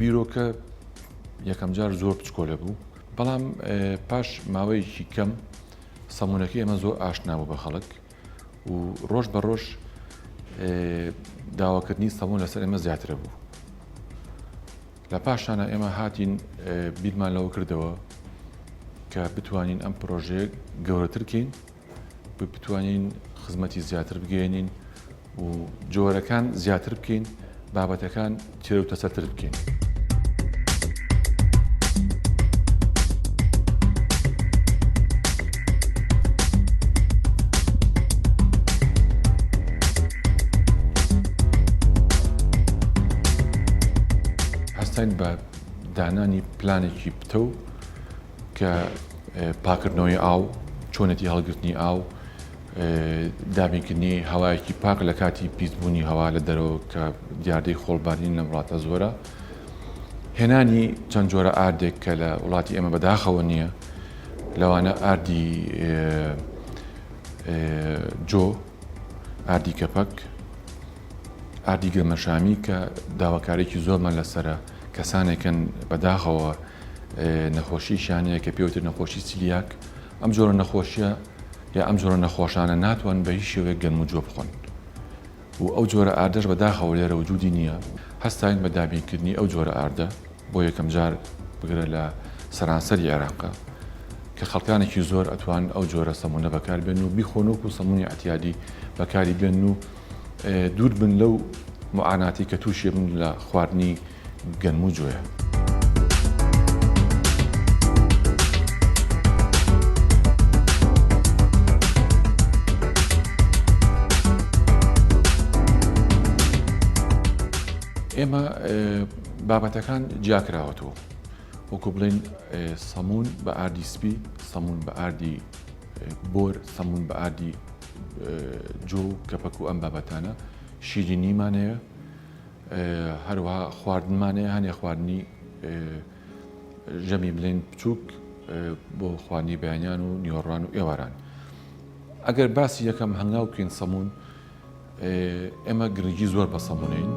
بیرۆکە یەکەمجار زۆر بچکۆلە بوو، بەڵام پاش ماوەیەکی کەم سەمونەکەی ئێمە زۆر ئاشنا بوو بە خەڵک و ڕۆژ بە ڕۆژ داواکردنی سەمون لەسەر ئێمە زیاترە بوو. لە پاشانە ئێمە هاتین بیرمان لەوە کردەوە کە بتوانین ئەم پرۆژەیە گەورەتر کەین بتوانین خزمەتی زیاتر بگەێنین و جۆرەکان زیاتر بکەین بابەتەکان تێر و تەسەلتر بکەین. هەستاین بە دانانی پلانێکی پتەو کە پاکردنەوەی ئاو، چۆنێتی هەڵگرتنی ئاو، دابینکردنی هەوایەکی پاک لە کاتی پیسبوونی هەوا لە دەرەوە کە دیاردەی خۆڵبارین لەم وڵاتە زۆرە، هێنانی چەند جۆرە ئاردێک کە لە وڵاتی ئێمە بەداخەوە نییە، لەوانە ئاردی جۆ، ئاردی کەپەک، ئاردی گەرمەشامی کە داواکاریی زۆرمان لەسەرە، کەسانێکن بەداخەوە نەخۆشییان هەیە کە پێوتر نەخۆشی سیلیاک، ئەم جۆرە نەخۆشیە یا ئەم جۆرە نەخۆشانە ناتوان بە هیچ شێوەیەک گەنم و جۆ بخۆن و ئەو جۆرە ئاردەش بەداخەوە لێرە وجودی نییە، هەستاین بە دابینکردنی ئەو جۆرە ئاردە بۆ یەکەم جار بگرە لە سەرانسەری عێراقە کە خەڵکانێکی زۆر ئەتوان ئەو جۆرە سەمونە بەکار بێن و بیخۆن وەکو سەمونی ئەعتیادی بەکاری بێن و دوور بن لەو معاناتی کە تووشی بن لە خواردنی گەنم و جۆیە. ئێمە بابەتەکان جیاکراوەتەوە وەکو بڵێن سەمون بە ئاردی سپی سەمون بە ئاردی بۆر سەمون بە ئاردی جۆ و کەپەک و ئەم بابەتانە شیرینیمان هەیە هەروەها خواردنمان هەیە هەنێ خواردنی ژەمی بلێن بچووک بۆ خواردنی بەیانیان و نیوەڕان و ئێواران ئەگەر باسی یەکەم هەنگاو بکەین سەمون ئێمە گرنگی زۆر بە سەمونین.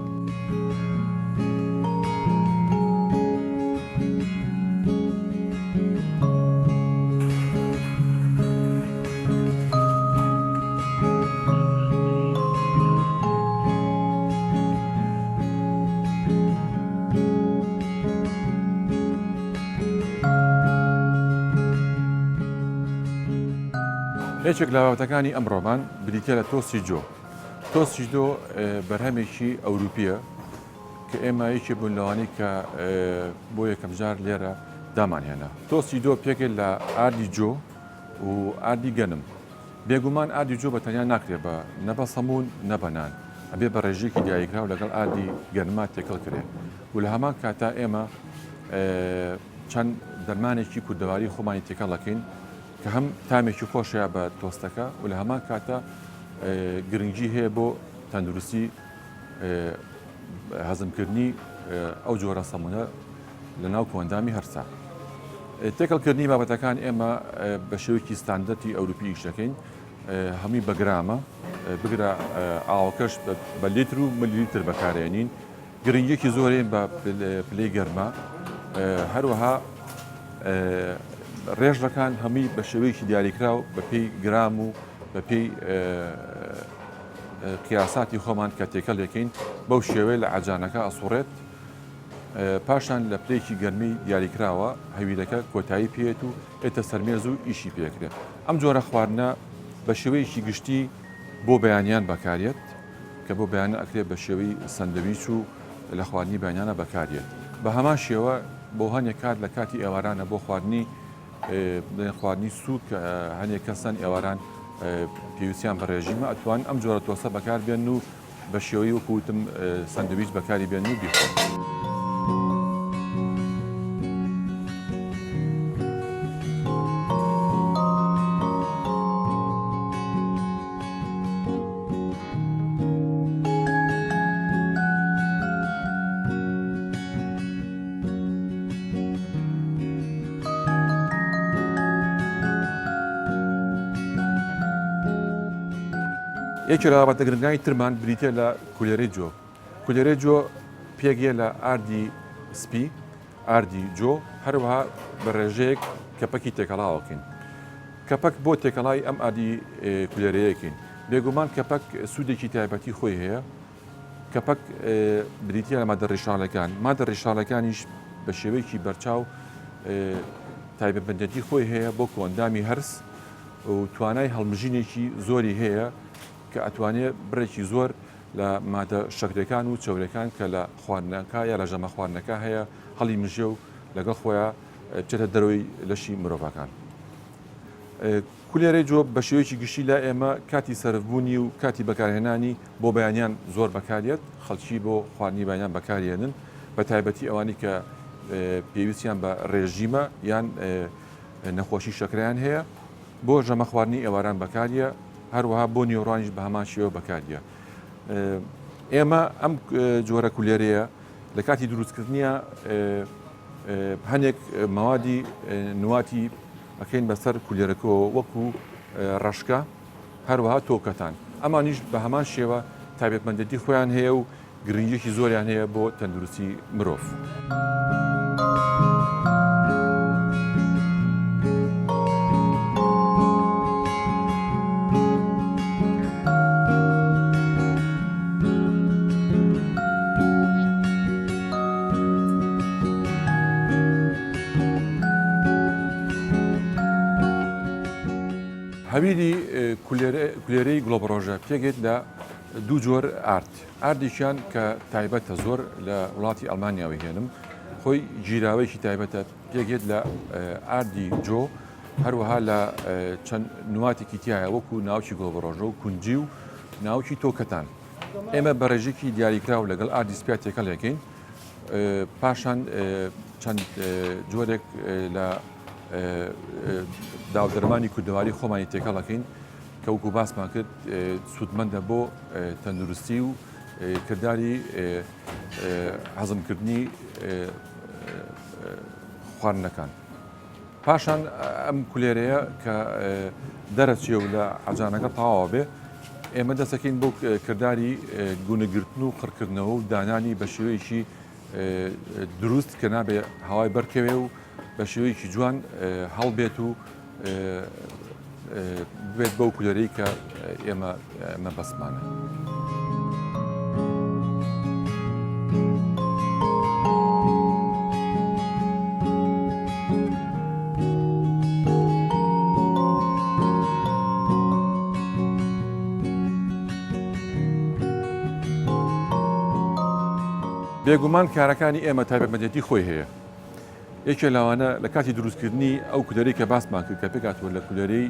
یەکێک لە بابەتەکانی ئەمڕۆمان بریتیە لە تۆستی جۆ. تۆستی جۆ بەرهەمێکی ئەوروپیە کە ئێمە یەکێ بوون لەوانەی کە بۆ یەکەمجار لێرە دامانهێنا. تۆستی جۆ پێکێت لە ئاردی جۆ و ئاردی گەنم. بێگومان ئاردی جۆ بە تەنیا ناکرێت بە نە بە سەموون نە بە نان، ئەبێ بە ڕێژەیەکی دیاریکراو لەگەڵ ئاردی گەنما تێکەڵ کرێ و لە هەمان کاتا ئێمە چەند دەرمانێکی کوردەواری خۆمانی تێکەڵ ئەکەین کە هەم تامێکی خۆش هەیە بە تۆستەکە و لە هەمان کاتا گرنگی هەیە بۆ تەندروستی هەزمکردنی ئەو جۆرە سەمونە لە ناو کۆئەندامی هەرسا. تێکەڵکردنی بابەتەکان ئێمە بە شێوەیەکی ستاندەرتی ئەوروپی ئیش دەکەین، هەمووی بە گرامە، بگرە ئاوەکەش بە لیتر و ملیلیتر بەکارێنین. گرنگیەکی زۆرین بە پلەی گەرما، هەروەها ڕێژەکان هەمووی بە شێوەیەکی دیاریکراو بە پێی گرام و بە پێی قیاساتی خۆمان کە تێکەڵ یەکەین بەو شێوەیە لە عەجانەکە ئەسوڕێت. پاشان لە پلەیەکی گەرمی دیاریکراوە هەویرەکە کۆتایی پێیەت و ئێتە سەرمێز و ئیشی پێکرێت. ئەم جۆرە خواردنە بە شێوەیەکی گشتی بۆ بەیانیان بەکاریەت کە بۆ بەیانە ئەکرێت بە شێوەی سەندەویچ و لە خواردنی بەیانیانە بەکاریەت. بە هەمان شێوە بۆ هەنێک کات لە کاتی ئێوارانە بۆ خواردنی بڵێن خواردنی سووک هەنێک کەسەن ئێواران پێویستیان بە ڕێژیمە ئەتوان ئەم جۆرە تۆسە بەکاربێن و بە شێوەی وەکو وتم سەندویچ بەکاری بێنن و بیخۆن. یەکێ لە بابەتە گرنگانی ترمان بریتیە لە کولێرەی جۆ. کولێرەی جۆ پێک یە لە ئاردی سپی، ئاردی جۆ، هەروەها بە ڕێژەیەک کەپەکی تێکەڵاوەکەین. کەپەک بۆ تێکەڵای ئەم ئاردی کولێرەیەکەین. بێگومان کەپەک سوودێکی تایبەتی خۆی هەیە. کەپەک بریتییە لە مادە ڕیشاڵەکان. مادە ڕیشاڵەکانیش بە شێوەیەکی بەرچاو تایبەتمەندێتی خۆی هەیە بۆ کۆئەندامی هەرس و توانای هەڵمژینێکی زۆری هەیە کە ئەتوانێ بڕێکی زۆر لە مادە شەکرەکان و چەورەکان کە لە خواردنەکە یا لە ژەمە خواردنەکە هەیە هەڵی مژێ و لەگەڵ خۆیان بچێتە دەرەوەی لەشی مرۆڤەکان. کولێرەی جۆ بە شێوەیەکی گشتی لای ئێمە کاتی سەرفبوونی و کاتی بەکارهێنانی بۆ بەیانیان زۆر بەکاریەت، خەڵکی بۆ خواردنی بەیانیان بەکاریێنن، بە تایبەتی ئەوانەی کە پێویستیان بە رێژیمە یان نەخۆشی شەکرەیان هەیە، بۆ ژەمە خواردنی ئێواران بەکاریە، هەروەها بۆ نیوەڕوانیش بە هەمان شێوە بەکاریە. ئێمە ئەم جۆرە کولێرەیە لە کاتی دروستکردنیە هەنێک مەوادی نواتی ئەکەین بەسەر کولێرەکەوە وەکو ڕەشکە هەروەها تۆکەتان ئەمانیش بە هەمان شێوە تایبەتمەندێتی خۆیان هەیە و گرنگیەکی زۆریان هەیە بۆ تەندروستی مرۆڤ. هەویری کولێرەی گڵۆبڕۆژە پێکدێت لە دوو جۆر ئارد، ئاردێکیان کە تایبەتە زۆر لە وڵاتی ئەڵمانیاوە هێنم خۆی گیراوەیەکی تایبەتە پێکدێت لە ئاردی جۆ هەروەها لە چەند نواتێکی تایە وەکو ناوکی گۆڵبڕۆژە و کونجی و ناوکی تۆکەتان ئێمە بە ڕێژێکی دیاریکراو لەگەڵ ئاردی سپیا تێکەڵێکین پاشان چەند جۆرێک لە داودەرمانی کوردەواری خۆمانی تێکەڵەکەین کە وەکو باسمان کرد سوودمەندە بۆ تەندروستی و کرداری هەزمکردنی خواردنەکان. پاشان ئەم کولێرەیە کە دەرەچێ و لە عەجانەکە تەواوە بێ ئێمە دەستەکەین بۆ کرداری گونگرتن و قڕکردنەوە و دانانی بە شێوەیەکی دروست کە نابێ هەوای بەرکەوێ و بە شێوەیەکی جوان هەڵبێت و بێت بەو کولەرەی کە ئێمە مەبەستمانە. بێگومان کارەکانی ئێمە تایبەتمەندێتی خۆی هەیە. یەکێ لەوانە لە کاتی دروستکردنی ئەو کولێرەی کە باسمان کرد کە پێکهاتووە لە کولێرەی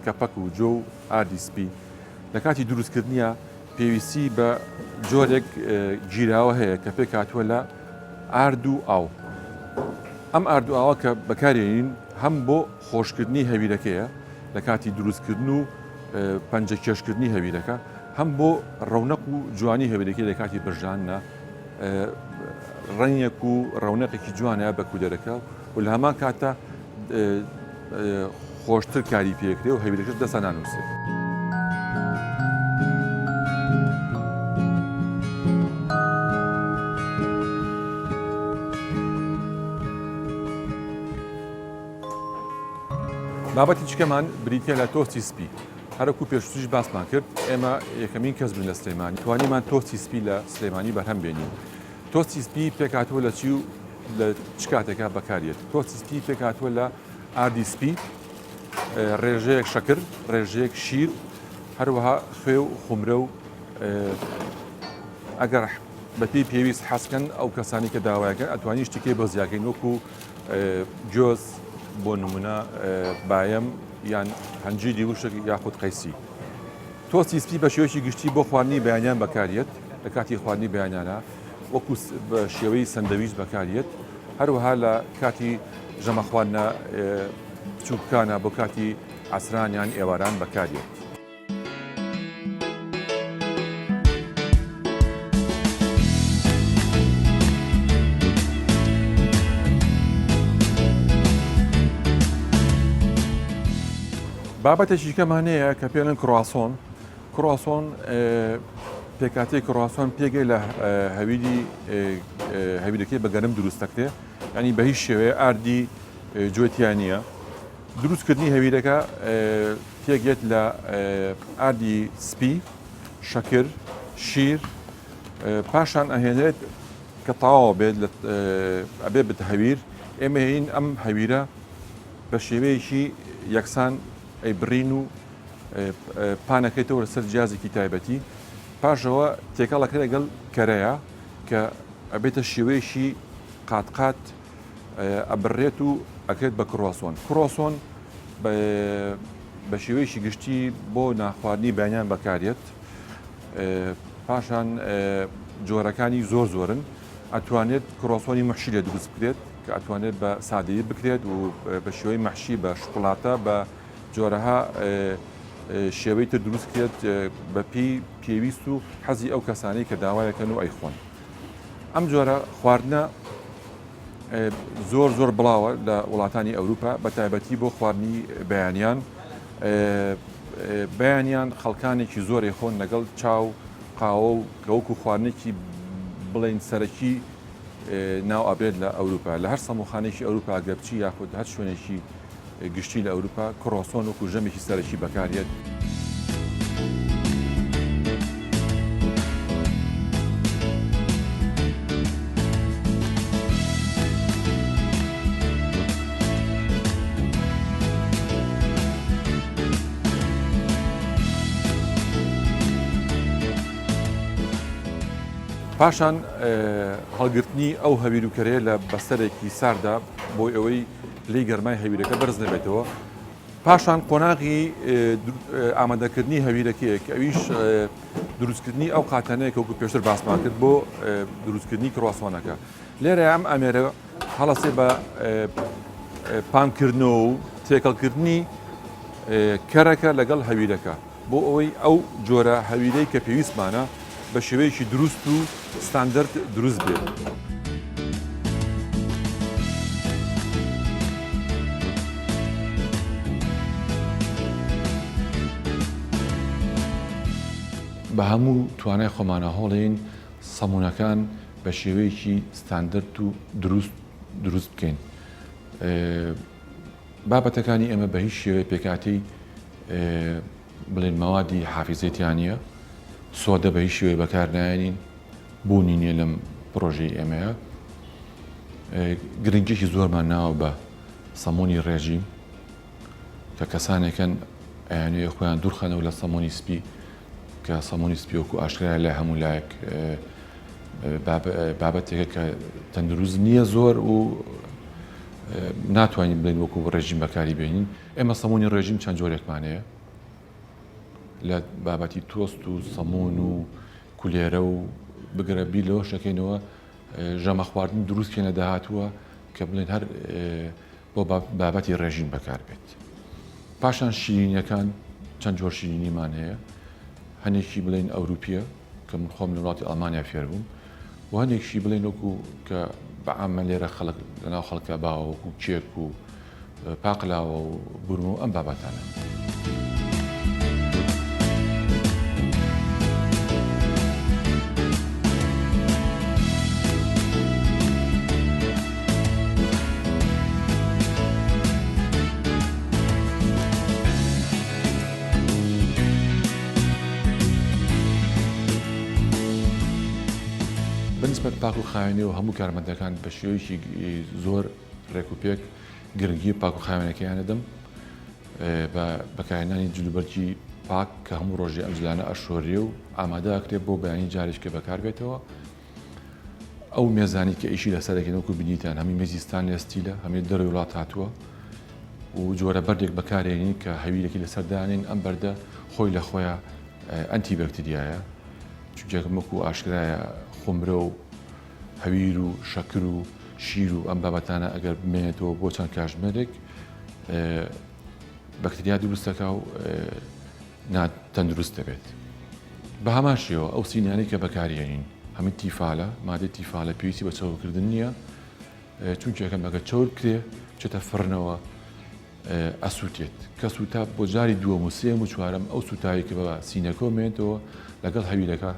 کەپەک و جۆ و ئاردی سپی، لە کاتی دروستکردنیا پێویستی بە جۆرێک گیراوە هەیە کە پێکهاتووە لە ئارد و ئاو. ئەم ئارد و ئاوە کە بەکارێنین هەم بۆ خۆشکردنی هەویرەکەیە لە کاتی دروستکردن و پەنجە کێشکردنی هەویرەکە، هەم بۆ ڕەونەق و جوانی هەویرەکەی لە کاتی برژاندنا ڕەنگێک و ڕەونەقێکی جوانە بە کولێرەکە و لە هەمان کاتدا خۆشتر کاری پێکرێ و هەویرەکەش دەسا نانووسێ. بابەتی چکەمان بریتە لە تۆستی سپی هەرەکو پێشتریش باسمان کرد ئێمە یەکەمین کەس بووین لە سلێمانی توانیمان تۆستی سپی لە سلێمانی بەرهەم بێنین تۆستی سپی پێکهاتووە لە چی و لە چ کاتێکا بەکاریێت تۆستی سپی پێکهاتووە لە ئاردی سپی ڕێژەیەک شەکر ڕێژەیەک شیر هەروەها خوێ و خومرە و ئەگەر بەپێی پێویست حەزکەن ئەو کەسانی کە داوایەکەن ئەتوانی شتێکی بۆ زیاکەین وەکو گۆز بۆ نمونە بایەم یان هەنجیری وشک یاخود قەیسی. تۆستی سپی بە شێوەیەکی گشتی بۆ خواردنی بەیانیان بەکاریەت، لە کاتی خواردنی بەیانیانە وەکو بە شێوەی سەندەویچ بەکاریەت، هەروەها لە کاتی ژەمە خواردنە بچووکانە بۆ کاتی عەسران یان ئێواران بەکاریەت. بابەتێکی کەمان هەیە کە پێڵێن کڕواسۆن. کڕواسۆن. پێکهاتەی کڕواسۆن پێگەی لە هەویری هەویرەکەی بە گەنم دروست دەکرێت ینی بە هیچ شێوەیە ئاردی جۆی تیا نییە دروستکردنی هەویرەکە پێکێت لە ئاردی سپی شەکر شیر پاشان ئەهێنرێت کە تەواو بێت ئەبێ بت هەویر ئێمە هین ئەم هەویرە بە شێوەیەکی یەکسان ئەیبڕین و پانەکەیتەوە لەسەر جیازێکی تایبەتی پاشەوە تێکەڵەکە لەگەڵ کەرەیە کە ئەبێتە شێوەیەکی قات قات ئەبڕێت و ئەکرێت بە کڕۆسۆن کڕۆسۆن بە شێوەیەکی گشتی بۆ ناخواردنی بەیانیان بەکارێت پاشان جۆرەکانی زۆر زۆرن ئەتوانێت کڕۆسۆنی محشی لێ دروست بکرێت کە ئەتوانێت بە سادەیی بکرێت و بە شێوەی مەحشی بە شوکولاتە بە جۆرەها شێوەی تر دروست کرێت بە پێی پێویست و حەزی ئەو کەسانەی کە داوایەکەن و ئەیخۆن ئەم جۆرە خواردنە زۆر زۆر بڵاوە لە وڵاتانی ئەوروپا بە تایبەتی بۆ خواردنی بەیانیان بەیانیان خەڵکانێکی زۆرێ خۆن لەگەڵ چاو قاوە و گەوەک و خواردنێکی بڵین سەرەکی ناو ئەبێت لە ئەوروپا لە هەر سەموخانێکی ئەوروپا گەبچی یاخود هەر شوێنێکی گشتی لە ئەوروپا کڕۆسۆن وەکو ژەمێکی سەرەکی بەکاریەت. پاشان هەڵگرتنی ئەو هەویروکەرەیە لە بەستەرێکی ساردا بۆی ئەوەی پلەی گەرمای هەویرەکە بەرز نەبێتەوە پاشان قۆناغی ئامادەکردنی هەویرەکەیە کە ئەویش دروستکردنی ئەو قاتانەیە کە وەکو پێشتر باسمان کرد بۆ دروستکردنی کڕواسۆنەکە لێرە ئەم ئامێرە هەڵەسێ بە پانکردنەوە و تێکەڵکردنی کەرەکە لەگەڵ هەویرەکە بۆ ئەوەی ئەو جۆرە هەویرەی کە پێویستمانە بە شێوەیەکی دروست و ستاندەرد دروست بێت. بە هەموو توانای خۆمانە هەوڵین سەمونەکان بە شێوەیەکی ستاندەرد و دروست دروست بکەین. بابەتەکانی ئێمە بە هیچ شێوەیە پێکهاتەی بڵێن مەوادی حافیزەی تیا نییە، سۆدە بە هیچ شێوەیە بەکار نایەنین، بوونی نییە لەم پرۆژەی ئێمەیە. گرنگیەکی زۆرمان ناوە بە سەمونی ڕێژیم کە کەسانێکن ئەیانەوێ خۆیان دوورخەنەوە لە سەمونی سپی کە سەمونی سپی وەکو ئاشکرایە لای هەموو لایەک بابەتێکە کە تەندروست نییە زۆر و ناتوانین بڵێین وەکو ڕێژیم بەکاری بێنین ئێمە سەمونی ڕێژیم چەند جۆرێکمان هەیە لە بابەتی تۆست و سەمون و کولێرە و بگرە بیر لەوە شەکەینەوە ژەمە خواردن دروستکەین لە داهاتووە کە بڵێن هەر بۆ بابەتی ڕێژیم بەکار بێت. پاشان شیرینیەکان چەند جۆر شیرینیمان هەیە هەنێکی بڵێن ئەوروپیە کە من خۆم لە وڵاتی ئەڵمانیا فێر بووم و هەندێکشی بڵێن وەکو کە بەعامە لێرە خەڵک لەناو خەڵکە باوە وەکو کێک و پاقلاوە و بورمە و ئەم بابەتانە. بەنسبەت پاک و خاوێنیەوە هەموو کارمەندەکان بە شێوەیەکی زۆر ڕێک و پێک گرنگی پاک و خاوێنەکەیان دەدەم بە بەکارهێنانی جلوبەرگی پاک کە هەموو ڕۆژێ ئەم جلانە ئەشۆرێ و ئامادە ئەکرێت بۆ بەیانی جارێک کە بەکاربێتەوە ئەو مێزانی کە ئیشی لەسەر دەکەین وەکو بینیتان هەمی مێزی stainless steel ە هەمی دەرەوەی وڵات هاتووە و جۆرە بەردێک بەکارێنین کە هەویرێکی لەسەر دانین ئەم بەردە خۆی لە خۆیان ئەنتی بەکتریایە چونکە وەکو ئاشکرایە خومرە و هەویر و شەکر و شیر و ئەم بابەتانە ئەگەر بمێنێتەوە بۆ چەند کاژمێرێک بەکتریا دروست دەکا و ناتەندروست دەبێت. بە هەمان شێوە ئەو سینیانەی کە بەکاریێنین هەمی تیفالە، مادەی تیفالە پێویستی بە چەورکردن نییە، چونکە یەکەم ئەگەر چەور بکرێ بچێتە فڕنەوە ئەسووتێت، کە سووتا بۆ جاری دووەم و سێیەم و چوارەم ئەو سووتاوی کە بە سینەکەوە مێنێتەوە لەگەڵ هەویرەکە.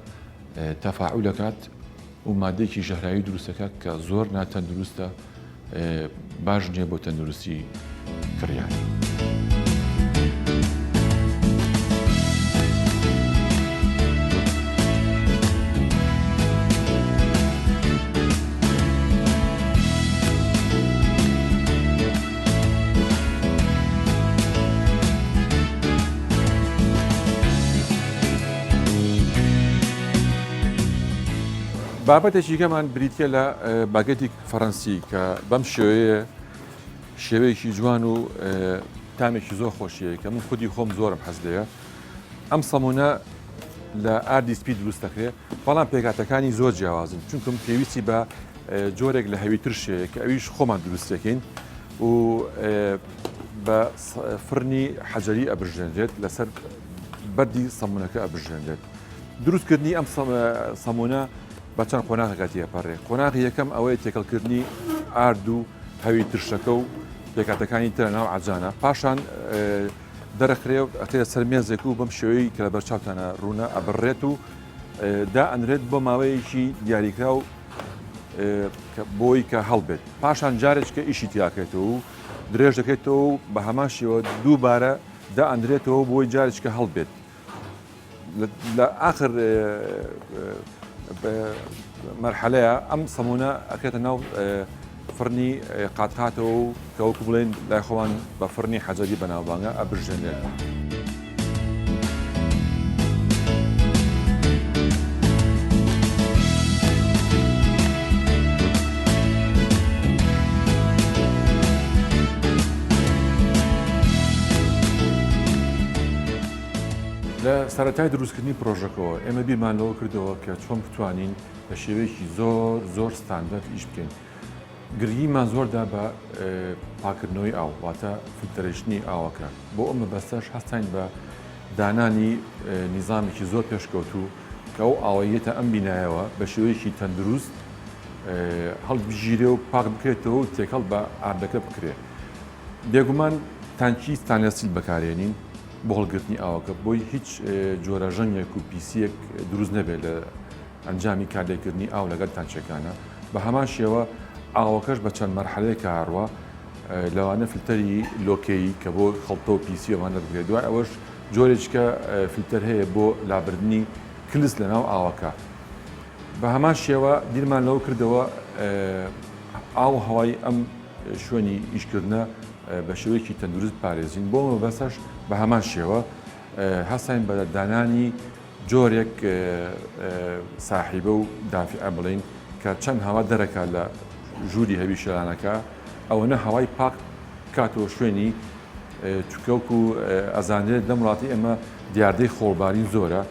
تەفاعول ئەکات و مادەیەکی ژەهراوی دروست دەکات کە زۆر ناتەندروستە باش نییە بۆ تەندروستی کڕیار. بابەتێکی کەمان بریتە لە باگەتی فەڕەنسی کە بەم شێوەیە شێوەیەکی جوان و تامێکی زۆر خۆشیە کە من خودی خۆم زۆرم حەز لێیە ئەم سەمونە لە ئاردی سپی دروست دەکرێت بەڵام پێکاتەکانی زۆر جیاوازن چونکم پێویستی بە جۆرێک لە هەوی ترشەیە کە ئەویش خۆمان دروستەکەین و بە فرنی حەجەری ئەبژێنرێت لەسەر بەردی سەمونەکە ئەبژێنرێت دروستکردنی ئەم سەمونە بە چەند قۆناغێکا تێپەڕێ، قۆناغی یەکەم ئەوەیە تێکەڵکردنی ئارد و هەوی ترشەکە و پێکهاتەکانی ترە ناو عەجانە، پاشان دەرەخرێ و ئەخرێتە سەر مێزێک و بەم شێوەیەی کە لەبەر چاوتانە ڕوونە ئەبڕێت و دائەنرێت بۆ ماوەیەکی دیاریکراو بۆی کە هەڵبێت، پاشان جارێکە ئیشی تیاکرێتەوە و درێژ دەکرێتەوە و بە هەمان شێوە دووبارە دائەنرێتەوە بۆی جارێکە هەڵبێت. لە ئاخر مەرحەلەیە ئەم سەمونە ئەکرێتە ناو فڕنی قاتقاتەوە و کە وەکو بڵێن لای خۆمان بە فڕنی حەجەری بەناوبانگە ئەبرژێنێت. لە سەرەتای دروستکردنی پرۆژەکەوە ئێمە بیرمان لەوە کردەوە کە چۆن بتوانین بە شێوەیەکی زۆر زۆر ستاندەرد ئیش بکەین. گرنگیمان زۆر دا بە پاکردنەوەی ئاو واتە filtration ی ئاوەکە. بۆ ئەم مەبەستەش هەستاین بە دانانی نیزامێکی زۆر پێشکەوتوو کە ئەو ئاوەی یەتە ئەم بینایەوە بە شێوەیەکی تەندروست هەڵبگیرێ و پاک بکرێتەوە و تێکەڵ بە ئاردەکە بکرێ. بێگومان تانکی stainless steel بەکارێنین بۆ هەڵگرتنی ئاوەکە بۆی هیچ جۆرە ژەنگێک و پیسیەک دروست نەبێت لە ئەنجامی کارلێکردنی ئاو لەگەڵ تانکیەکانە بە هەمان شێوە ئاوەکەش بە چەند مەرحەلەیەک ئەڕوا لەوانە فلتەری لۆکەیی کە بۆ خڵتە و پیسی ئەوانە بکرێت دوای ئەوەش جۆرێکە فلتەر هەیە بۆ لابردنی کلس لەناو ئاوەکە بە هەمان شێوە بیرمان لەوە کردەوە ئاو هەوای ئەم شوێنی ئیشکردنە بە شێوەیەکی تەندروست بپارێزین، بۆ مەبەستەش بە هەمان شێوە هەستاین بە دانانی جۆرێک ساحیبە و دافیعە بڵێین کە چەند هەوا دەرەکا لە ژووری هەوی شێلانەکە ئەوەنە هەوای پاک بکاتەوە شوێنی چونکە وەکو ئەزانرێت لەم وڵاتی ئێمە دیاردەی خۆڵبارین زۆرە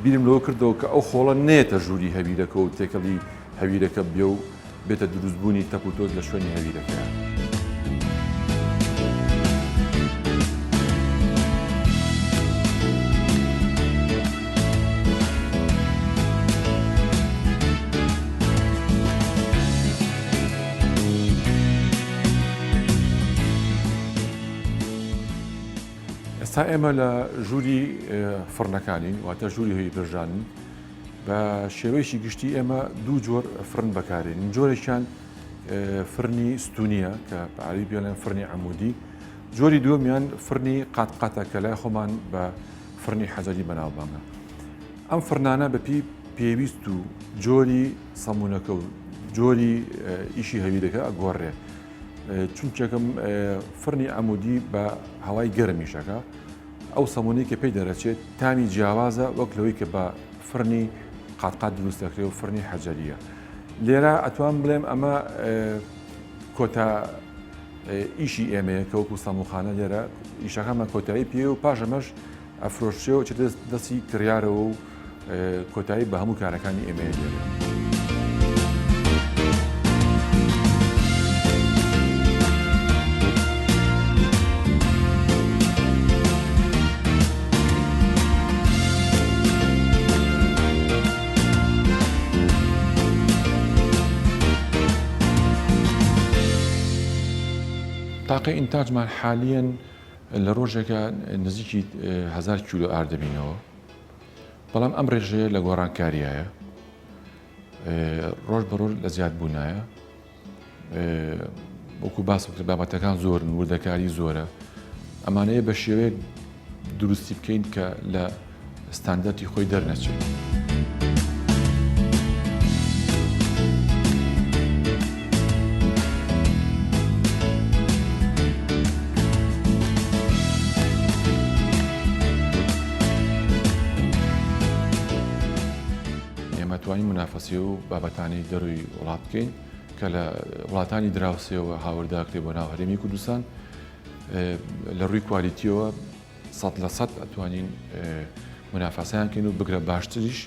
بیرم لەوە کردەوە کە ئەو خۆڵە نێتە ژووری هەویرەکە و تێکەڵی هەویرەکە بێ و بێتە دروستبوونی تەپ و تۆز لە شوێنی هەویرەکەیان. ئێستا ئێمە لە ژووری فڕنەکانین واتە ژووری هەوی برژانن بە شێوەیەکی گشتی ئێمە دوو جۆر فڕن بەکارێنین جۆرێکیان فرنی ستونیە کە بە عەرەبی پێڵێن فرنی عمودی جۆری دووەمیان فرنی قاتقاتە کە لای خۆمان بە فرنی حەجەری بەناوبانگە ئەم فرنانە بەپی پێویست و جۆری سەمونەکە و جۆری ئیشی هەویرەکە ئەگۆڕێ چونکەکەم فرنی عمودی بە هەوای گەرمیشەکە ئەو سەمونەی کە پێی دەرەچێت تامی جیاوازە وەک لەوەی کە بە فرنی قاتقات دروست دەکرێت و فرنی حەجەریە لێرە ئەتوان بڵێم ئەمە کۆتا ئیشی ئێمەیە کە وەکو سەموخانە لێرە ئیشەکەمان کۆتایی پێ و پاشەمەش ئەفرۆشرێ و ئەچێتە دەستی کڕیارەوە و کۆتایی بە هەموو کارەکانی ئێمەیە دێنێ. تاقە ئینتاجمان حالیەن لە ڕۆژێکا نزیکی هەزار کیلۆ ئارد دەبینەوە. بەڵام ئەم ڕێژەیە لە گۆڕانکاریایە ڕۆژ بە ڕۆژ لە زیادبوونایە. وەکو باسم کرد بابەتەکان زۆرن وردەکاری زۆرە ئەمانەیە بە شێوەیەک دروستی بکەین کە لە ستاندەرتی خۆی دەرنەچێت. ئێمە توانین منافەسی و بابەتانی دەروی وڵات بکەین کە لە وڵاتانی دراوسێەوە هاورداکرێ بۆ ناو هەرێمی کوردستان لە ڕووی کوالیتیەوە 100% ئەتوانین منافەسیان کەین و بگرە باشتریش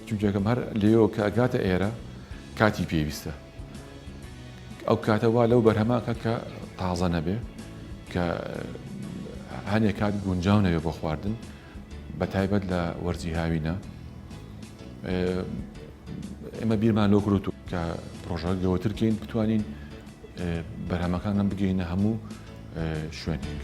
چونکەکەم هەر لێەوە کە ئەگاتە ئێرە کاتی پێویستە ئەو کاتە وا لەو بەرهەماکە کە تازە نەبێ کە هەنێک کات گونجاو نەبێ بۆ خواردن بە تایبەت لە وەرزی هاوینە ئێمە بیرمان لۆ کرد کە پرۆژەکە گەوەتر کەین بتوانین بەرهەمەکانمان بگەینە هەموو شوێنێک.